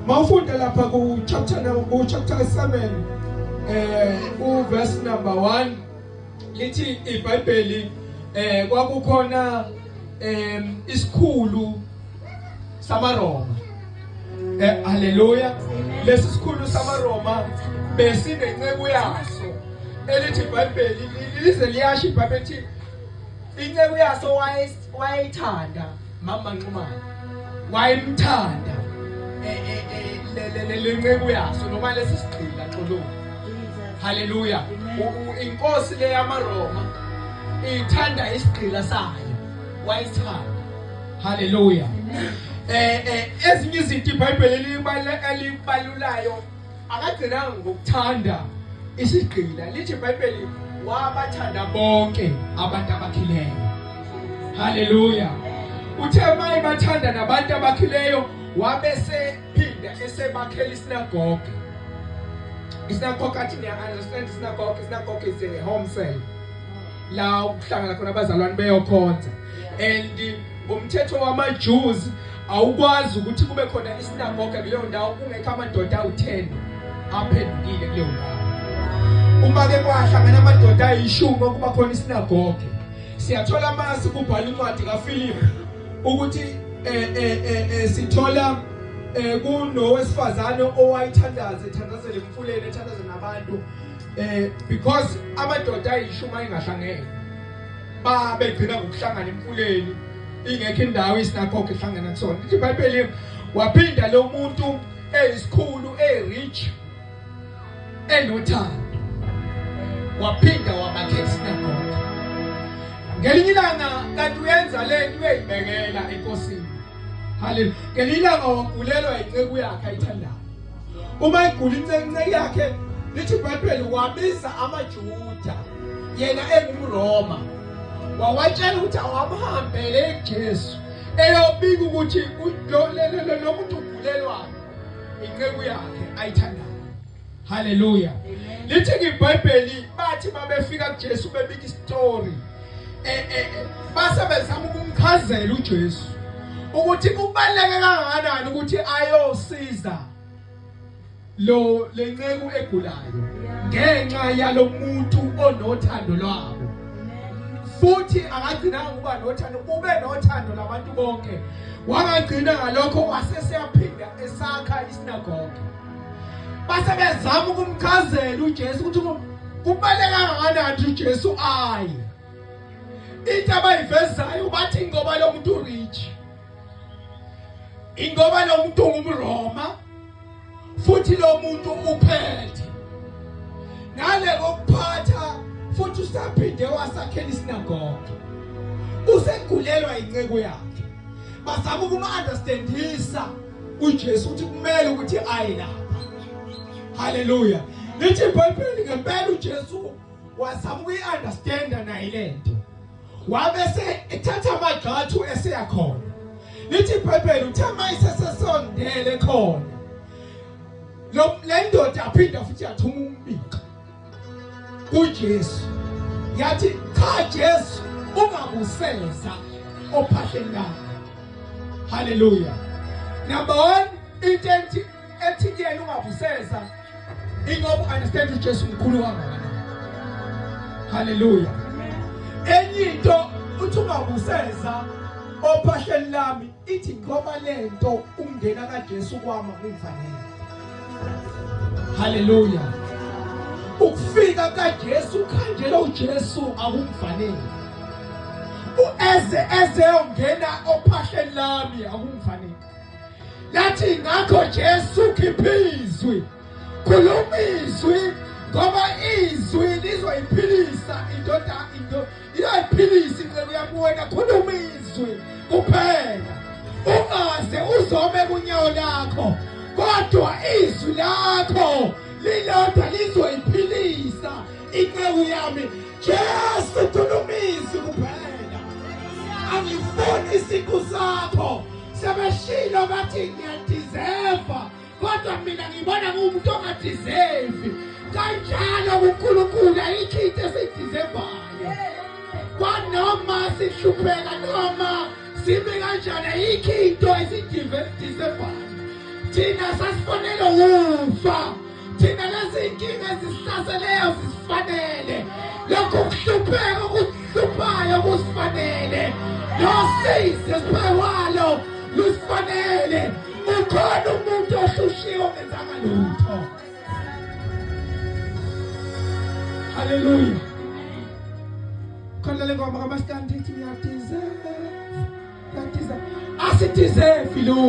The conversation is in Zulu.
Mawufunda lapha ku chapter ku chapter 7 u verse number 1 lithi iBhayibheli kwakukhona isikhulu samaRoma. Haleluya. Lesi sikhulu samaRoma besinenceku yaso elithi iBhayibheli lize liyasho iBhayibheli inceku yaso wayeyithanda mama Nxumalo wayemthanda le nceku yaso noma lesi sigqila xolo. Haleluya. Inkosi le yamaRoma ithanda isigqila sayo wayithanda. Haleluya. Ezinye izinto iBhayibheli elibalulayo akagcinanga ngokuthanda isigqila lithi iBhayibheli wabathanda bonke abantu abakhileyo. Haleluya. Uthe maye bathanda nabantu abakhileyo wabe sephinda esebakhela isinagoge. Isinagoge athi niya understand isinagoge, isinagoge is a home cell la ukuhlangana khona abazalwane beyokhonza. And ngomthetho wamaJews awukwazi ukuthi kube khona isinagoge kuleyo ndawo kungekho amadoda awu-10 aphendukile kuleyo ndawo. Uma ke kwahlangana amadoda ayishumi kuba khona isinagoge. Siyathola mase kubhala incwadi kaPhilip ukuthi sithola kunowesifazane owayithandaza ethandazela emfuleni ethandaza nabantu because amadoda ayishumi ayingahlangene babegcina ngokuhlangana emfuleni ingekho indawo isinagoge ehlangana kusona. Lithi iBhayibheli waphinda lo muntu eyisikhulu erich enothando waphinda wabakhela isinagoge. Ngelinye ilanga kanti uyenza lento uyayibekela enkosini. Haleluya. Ngelinye ilanga wagulelwa inceku yakhe ayithandayo. Uma igula inceku yakhe lithi iBhayibheli wabiza amaJuda yena engumRoma wawatshela ukuthi awamhambele kuJesu eyobika ukuthi lo muntu ugulelwa inceku yakhe ayithandayo. Haleluya. Lithi iBhayibheli bathi babefika kuJesu bebika isitori base bezama ukumchazela uJesu ukuthi kubaluleke kangakanani ukuthi ayosiza lo lenceku egulayo ngenxa yalomuntu onothando lwabo. Futhi akagcinanga ukuba nothando, ube nothando labantu bonke. Wangagcina ngalokho waseseyaphinda esakha isinagoge. Base bezama ukumchazela uJesu ukuthi kubaluleke kangakanani uJesu aye. Into abayivezayo bathi ngoba lo muntu rich, ingoba lo muntu ngumRoma futhi lo muntu uphethe ngale kokuphatha futhi usaphinde wasakhela isinagoge, usegulelwa inceku yakhe. Bazama ukuma-understandisa uJesu ukuthi kumele ukuthi aye lapha. Haleluya. Lithi iBhayibheli ngempela uJesu wazama ukuyi-understanda naye lento, wabe ethatha amagxathu eseya khona. Lithi iBhayibheli uthe uma isesesondele khona lo le ndoda aphinda futhi yathuma umbiko kuJesu yathi cha Jesu ungabuseza ophahleni lakho. Haleluya. Number 1 into ethi ethi kuyena ungabuseza ingoba understand uJesu mkhulu kangakanani. Haleluya. Enye into uthi ungabuseza ophahleni lami ithi ngoba lento ukungena kaJesu kwama kungifanele. Haleluya. Ukufika kaJesu khanjela uJesu akumfanele. Ueze eze ongena ophahleni lami akumfanele. Lathi ngakho Jesu khipha izwi. Khuluma izwi ngoba izwi lizoyiphilisa indoda into iyayiphilisa inceku yami wena khuluma izwi kuphela. Ungaze uzome kunyawo lakho kodwa izwi lakho lilodwa lizoyiphilisa inceku yami. Jesu khuluma izwi kuphela. Angifuni isiqu sakho. Sebeshilo bathi ngiyadeserve kodwa mina ngibona ngumuntu ongadeserve. Kanjalo kuNkulunkulu ayikho into esiyideservayo. Kwanoma sihlupheka noma simi kanjani ayikho into esiyideservayo. Thina sasifanele ukufa. Thina lezi inkinga ezisihlaseleyo zisifanele. Lokhu kuhlupheka okuhluphayo kusifanele. Nosizi esiphewalo lusifanele. Ukhona umuntu oshushiwe ongenzanga lutho. Hallelujah. Khona le ngoma kaMaskandi ithi ngiyadeserve. Ngiyadeserve. Asideserve lutho.